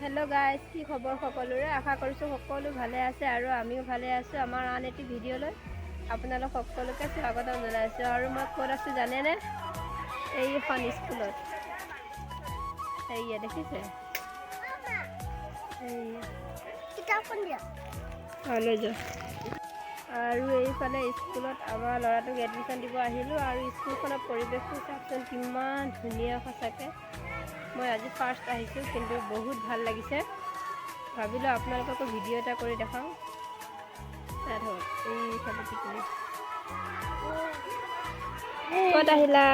Hello' guys, কি খবৰ সকলোৰে? আশা কৰিছোঁ সকলো ভালে আছে আৰু আমিও ভালে আছোঁ। আমাৰ আন এটি ভিডিঅ'লৈ আপোনালোক সকলোকে স্বাগতম জনাইছোঁ। আৰু মই ক'ত আছোঁ জানেনে? এইখন স্কুলত। এইয়া দেখিছে, এইয়া। কিতাপখন দিয়া। অঁ, লৈ যোৱা। আৰু এইফালে স্কুলত আমাৰ ল'ৰাটোক এডমিশ্যন দিব আহিলোঁ। আৰু স্কুলখনৰ পৰিৱেশটো চাওকচোন, কিমান ধুনীয়া। সঁচাকৈ মই আজি ফাৰ্ষ্ট আহিছোঁ, কিন্তু বহুত ভাল লাগিছে। ভাবিলোঁ আপোনালোককো ভিডিঅ' এটা কৰি দেখাওঁ। চাই থাকক। এইফালে টিকলি, ক'ত আহিলা?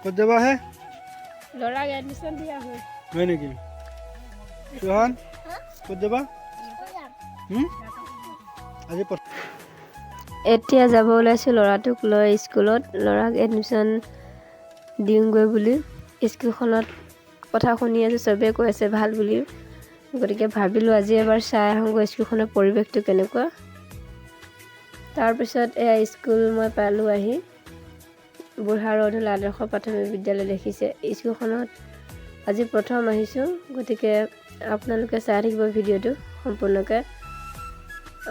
ক'ত যাবা হে? ল'ৰাক এডমিশ্যন দিয়া হ'ল। হয় নেকি? চুহান, ক'ত যাবা? হুম? আজি এতিয়া যাব ওলাইছোঁ ল'ৰাটোক লৈ স্কুলত, ল'ৰাক এডমিশ্যন দিওঁগৈ বুলি। স্কুলখনত কথা শুনি আছোঁ, চবেই কৈ আছে ভাল বুলি। গতিকে ভাবিলোঁ আজি এবাৰ চাই আহোঁগৈ স্কুলখনৰ পৰিৱেশটো কেনেকুৱা। তাৰপিছত এয়া স্কুল মই পালোঁ আহি, বুঢ়া ৰধলা আদৰ্শ প্ৰাথমিক বিদ্যালয়। দেখিছে, স্কুলখনত আজি প্ৰথম আহিছোঁ। গতিকে আপোনালোকে চাই থাকিব ভিডিঅ'টো সম্পূৰ্ণকৈ।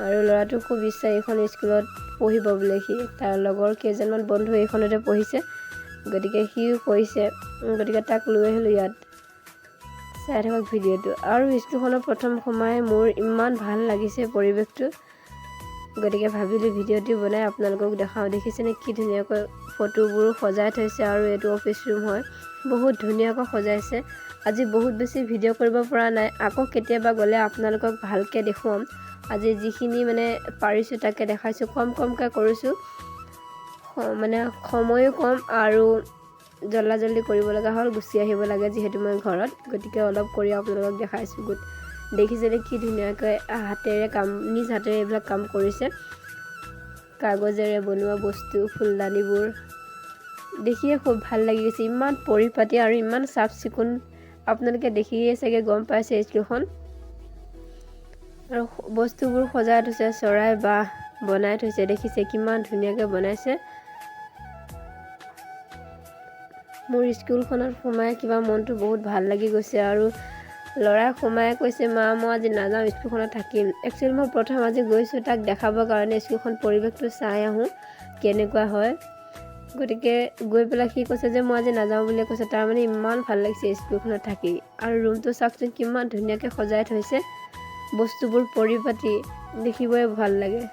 আৰু ল'ৰাটোৰ খুব ইচ্ছা এইখন স্কুলত পঢ়িব বোলে। সি, তাৰ লগৰ কেইজনমান বন্ধু এইখনতে পঢ়িছে, গতিকে সিও কৈছে, গতিকে তাক লৈ আহিলোঁ ইয়াত। চাই থাকক ভিডিঅ'টো। আৰু স্কুলখনৰ প্ৰথম সোমাই মোৰ ইমান ভাল লাগিছে পৰিৱেশটো, গতিকে ভাবিলোঁ ভিডিঅ'টো বনাই আপোনালোকক দেখাওঁ। দেখিছেনে কি ধুনীয়াকৈ ফটোবোৰ সজাই থৈছে? আৰু এইটো অফিচ ৰুম হয়, বহুত ধুনীয়াকৈ সজাইছে। আজি বহুত বেছি ভিডিঅ' কৰিব পৰা নাই, আকৌ কেতিয়াবা গ'লে আপোনালোকক ভালকৈ দেখুৱাম। আজি যিখিনি মানে পাৰিছোঁ তাকে দেখাইছোঁ, কম কমকৈ কৰিছোঁ। মানে সময়ো কম আৰু জল্দা জল্দি কৰিব লগা হ'ল, গুচি আহিব লাগে যিহেতু মই ঘৰত, গতিকে অলপ কৰি আপোনালোকক দেখাইছোঁ। গোট দেখিছেনে কি ধুনীয়াকৈ হাতেৰে কাম, নিজ হাতেৰে এইবিলাক কাম কৰিছে। কাগজেৰে বনোৱা বস্তু, ফুলদানিবোৰ দেখিয়ে খুব ভাল লাগি গৈছে। ইমান পৰিপাটি আৰু ইমান চাফ চিকুণ, আপোনালোকে দেখিয়ে চাগে গম পাইছে স্কুলখন। আৰু বস্তুবোৰ সজাই থৈছে, চৰাই বাহ বনাই থৈছে, দেখিছে কিমান ধুনীয়াকৈ বনাইছে। মোৰ স্কুলখনত সোমাই কিবা মনটো বহুত ভাল লাগি গৈছে। আৰু ল'ৰাই সোমাই কৈছে, "মা, মই আজি নাযাওঁ, স্কুলখনত থাকিম।" একচুৱেলি মই প্ৰথম আজি গৈছোঁ তাক দেখাবৰ কাৰণে, স্কুলখন পৰিৱেশটো চাই আহোঁ কেনেকুৱা হয়। গতিকে গৈ পেলাই সি কৈছে যে মই আজি নাযাওঁ বুলি কৈছে। তাৰমানে ইমান ভাল লাগিছে স্কুলখনত থাকি। আৰু ৰুমটো চাওকচোন, কিমান ধুনীয়াকৈ সজাই থৈছে। বস্তুবোৰ পৰিপাটি, দেখিবই ভাল লাগে।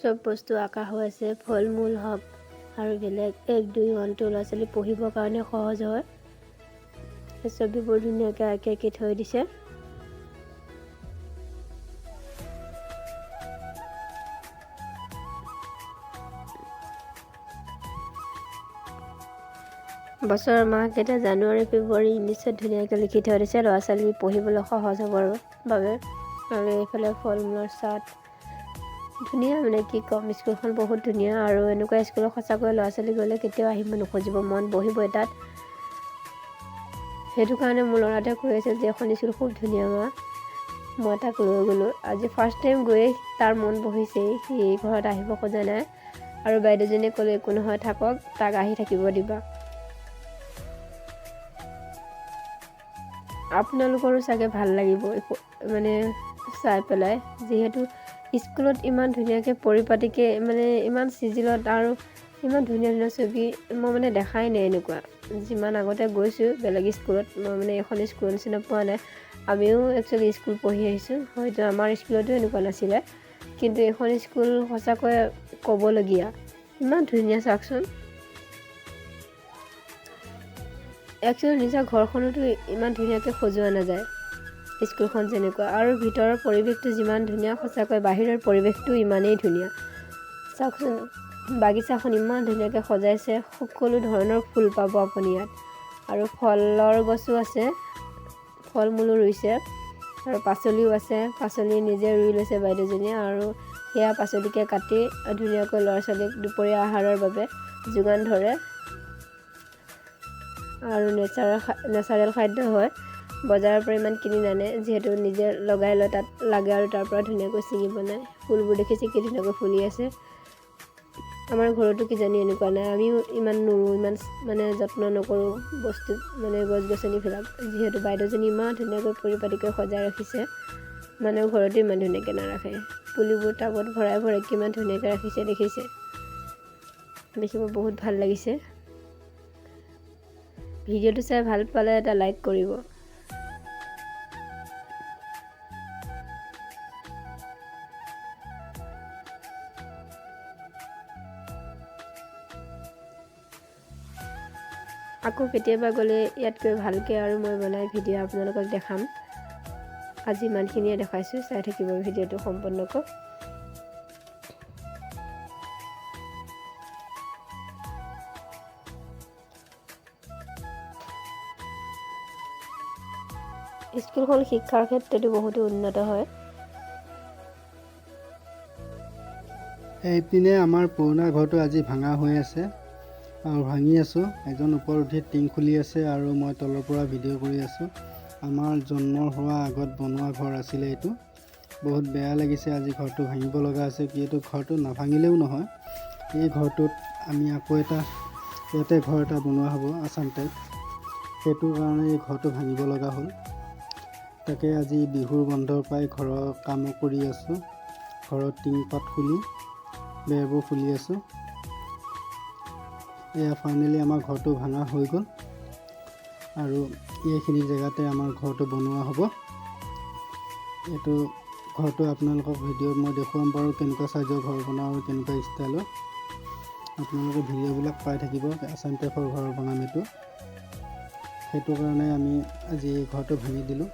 চব বস্তু আঁকা হৈ আছে, ফল মূল হওক আৰু বেলেগ 1, 2, 1, 2, ল'ৰা ছোৱালী পঢ়িবৰ কাৰণে সহজ হয়। সেই ছবিবোৰ ধুনীয়াকৈ আঁকি আঁকি থৈ দিছে। বছৰৰ মাহকেইটা জানুৱাৰী, ফেব্ৰুৱাৰী ইংলিছত ধুনীয়াকৈ লিখি থৈ দিছে, ল'ৰা ছোৱালী পঢ়িবলৈ সহজ হ'বৰ বাবে। আৰু এইফালে ফল মূলৰ চাট। ধুনীয়া, মানে কি ক'ম, স্কুলখন বহুত ধুনীয়া। আৰু এনেকুৱা স্কুলত সঁচাকৈ ল'ৰা ছোৱালী গ'লে কেতিয়াও আহিব নুখুজিব, মন বহিবই তাত। সেইটো কাৰণে মোৰ ল'ৰাটোৱে কৈ আছিল যে এখন স্কুল খুব ধুনীয়া মা। মই তাক লৈ গ'লোঁ আজি ফাৰ্ষ্ট টাইম। গৈয়ে তাৰ মন বহিছেই, সি ঘৰত আহিব খোজা নাই। আৰু বাইদেউজনীয়ে ক'লে, একো নহয়, থাকক, তাক আহি থাকিব দিবা। আপোনালোকৰো চাগে ভাল লাগিব মানে চাই পেলাই, যিহেতু স্কুলত ইমান ধুনীয়াকৈ পৰিপাটিকৈ, মানে ইমান চিজিলত আৰু ইমান ধুনীয়া ধুনীয়া ছবি মই মানে দেখাই নাই এনেকুৱা। যিমান আগতে গৈছোঁ বেলেগ স্কুলত, মই মানে এইখন স্কুলৰ নিচিনা পোৱা নাই। আমিও একচুৱেলি স্কুল পঢ়ি আহিছোঁ, হয়তো আমাৰ স্কুলতো এনেকুৱা নাছিলে, কিন্তু এইখন স্কুল সঁচাকৈ ক'বলগীয়া, ইমান ধুনীয়া। চাওকচোন। একচুৱেলি নিজৰ ঘৰখনতো ইমান ধুনীয়াকৈ সজোৱা নাযায়, স্কুলখন যেনেকুৱা। আৰু ভিতৰৰ পৰিৱেশটো যিমান ধুনীয়া, সঁচাকৈ বাহিৰৰ পৰিৱেশটো ইমানেই ধুনীয়া। চাওকচোন, বাগিচাখন ইমান ধুনীয়াকৈ সজাইছে। সকলো ধৰণৰ ফুল পাব আপুনি ইয়াত। আৰু ফলৰ গছো আছে, ফল মূলো ৰুইছে আৰু পাচলিও আছে। পাচলি নিজে ৰুই লৈছে বাইদেউজনীয়ে। আৰু সেয়া পাচলিকে কাটি ধুনীয়াকৈ ল'ৰা ছোৱালীক দুপৰীয়া আহাৰৰ বাবে যোগান ধৰে। আৰু নেচাৰেল খাদ্য হয়, বজাৰৰ পৰা ইমান কিনি নানে, যিহেতু নিজে লগাই লয়, তাত লাগে আৰু তাৰ পৰা ধুনীয়াকৈ ছিঙি বনায়। ফুলবোৰ দেখিছে কি ধুনীয়াকৈ ফুলি আছে। আমাৰ ঘৰতো কিজানি এনেকুৱা নাই, আমিও ইমান নোৰোঁ, ইমান মানে যত্ন নকৰোঁ বস্তু মানে গছ গছনিবিলাক। যিহেতু বাইদেউজনী ইমান ধুনীয়াকৈ পৰিপাটিকৈ সজাই ৰাখিছে, মানে ঘৰতো ইমান ধুনীয়াকৈ নাৰাখে। পুলিবোৰ টাবত ভৰাই ভৰাই কিমান ধুনীয়াকৈ ৰাখিছে দেখিছে, দেখিব বহুত ভাল লাগিছে। ভিডিঅ'টো চাই ভাল পালে এটা লাইক কৰিব। আকৌ কেতিয়াবা গ'লে ইয়াতকৈ ভালকৈ আৰু মই বনাই ভিডিঅ' আপোনালোকক দেখাম। আজি ইমানখিনিয়ে দেখাইছোঁ, চাই থাকিব ভিডিঅ'টো সম্পূৰ্ণকৈ। স্কুলখন শিক্ষাৰ ক্ষেত্ৰতো বহুতো উন্নত হয়। এইপিনে আমাৰ পুৰণা ঘৰটো আজি ভাঙা হৈ আছে আৰু ভাঙি আছোঁ। এজন ওপৰত উঠি টিং খুলি আছে আৰু মই তলৰ পৰা ভিডিঅ' কৰি আছোঁ। আমাৰ জন্ম হোৱাৰ আগত বনোৱা ঘৰ আছিলে এইটো। বহুত বেয়া লাগিছে আজি ঘৰটো ভাঙিব লগা হৈছে, যিহেতু ঘৰটো নাভাঙিলেও নহয়। এই ঘৰটোত আমি আকৌ এটা ইয়াতে ঘৰ এটা বনোৱা হ'ব আছাম টাইপ, সেইটো কাৰণে এই ঘৰটো ভাঙিব লগা হ'ল। তাকে আজি বিহুৰ বন্ধৰ পৰাই ঘৰৰ কামো কৰি আছোঁ, ঘৰৰ টিং পাত খুলি বেৰবোৰ খুলি আছোঁ। এয়া ফাইনেলি আমাৰ ঘৰটো ভাঙা হৈ গ'ল আৰু এইখিনি জেগাতে আমাৰ ঘৰটো বনোৱা হ'ব। এইটো ঘৰটো আপোনালোকক ভিডিঅ'ত মই দেখুৱাম বাৰু, কেনেকুৱা চাইজৰ ঘৰ বনাওঁ আৰু কেনেকুৱা ষ্টাইলৰ। আপোনালোকে ভিডিঅ'বিলাক পাই থাকিব। আছাম টাইপৰ ঘৰ বনাম এইটো, সেইটো কাৰণে আমি আজি এই ঘৰটো ভাঙি দিলোঁ।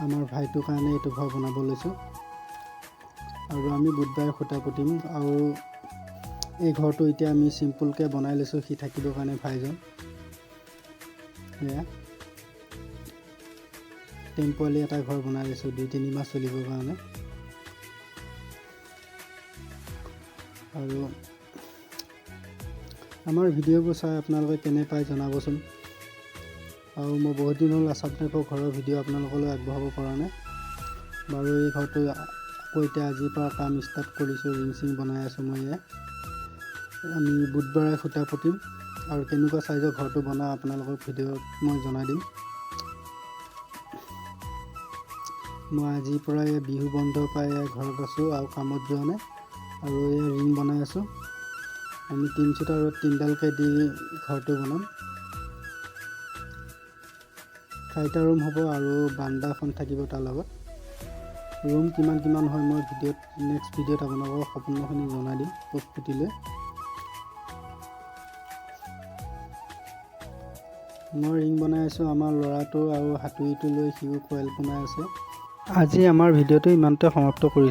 আমাৰ ভাইটোৰ কাৰণে এইটো ঘৰ বনাব লৈছোঁ আৰু আমি বুধবাৰে খুঁটা পুতিম। আৰু এই ঘৰটো এতিয়া আমি চিম্পুলকৈ বনাই লৈছোঁ, সি থাকিবৰ কাৰণে ভাইজন। এয়া টেম্পৰালি এটা ঘৰ বনাই লৈছোঁ 2-3 মাহ চলিবৰ কাৰণে। আৰু আমাৰ ভিডিঅ'বোৰ চাই আপোনালোকে কেনে পায় জনাবচোন। আৰু মই বহুত দিন হ'ল আছাম টাইপৰ ঘৰৰ ভিডিঅ' আপোনালোকলৈ আগবঢ়াব পৰা নাই বাৰু। এই ঘৰটো আকৌ এতিয়া আজিৰ পৰা কাম ষ্টাৰ্ট কৰিছোঁ, ৰিং চিং বনাই আছোঁ মই। এয়া আমি বুধবাৰে খুঁটা পুতিম আৰু কেনেকুৱা চাইজৰ ঘৰটো বনাওঁ আপোনালোকক ভিডিঅ'ত মই জনাই দিম। মই আজিৰ পৰা এই বিহু বন্ধৰ পৰা এয়া ঘৰত আছোঁ আৰু কামত যোৱা নাই আৰু এয়া ৰিং বনাই আছোঁ। আমি তিনিচুটা ৰ'দ তিনিডালকৈ দি ঘৰটো বনাম। 4টা ৰুম হ'ব আৰু বান্দাখন থাকিব তাৰ লগত। ৰুম কিমান কিমান হয় মই নেক্সট ভিডিঅ'ত আপোনালোকক সম্পূৰ্ণখিনি জনাই দিম প্ৰস্তুতি লৈ। মই ৰিং বনাই আছোঁ, আমাৰ ল'ৰাটো আৰু হাতুৰীটো লৈ সিও কইল বনাই আছে। আজি আমাৰ ভিডিঅ'টো ইমানতে সমাপ্ত কৰিছোঁ।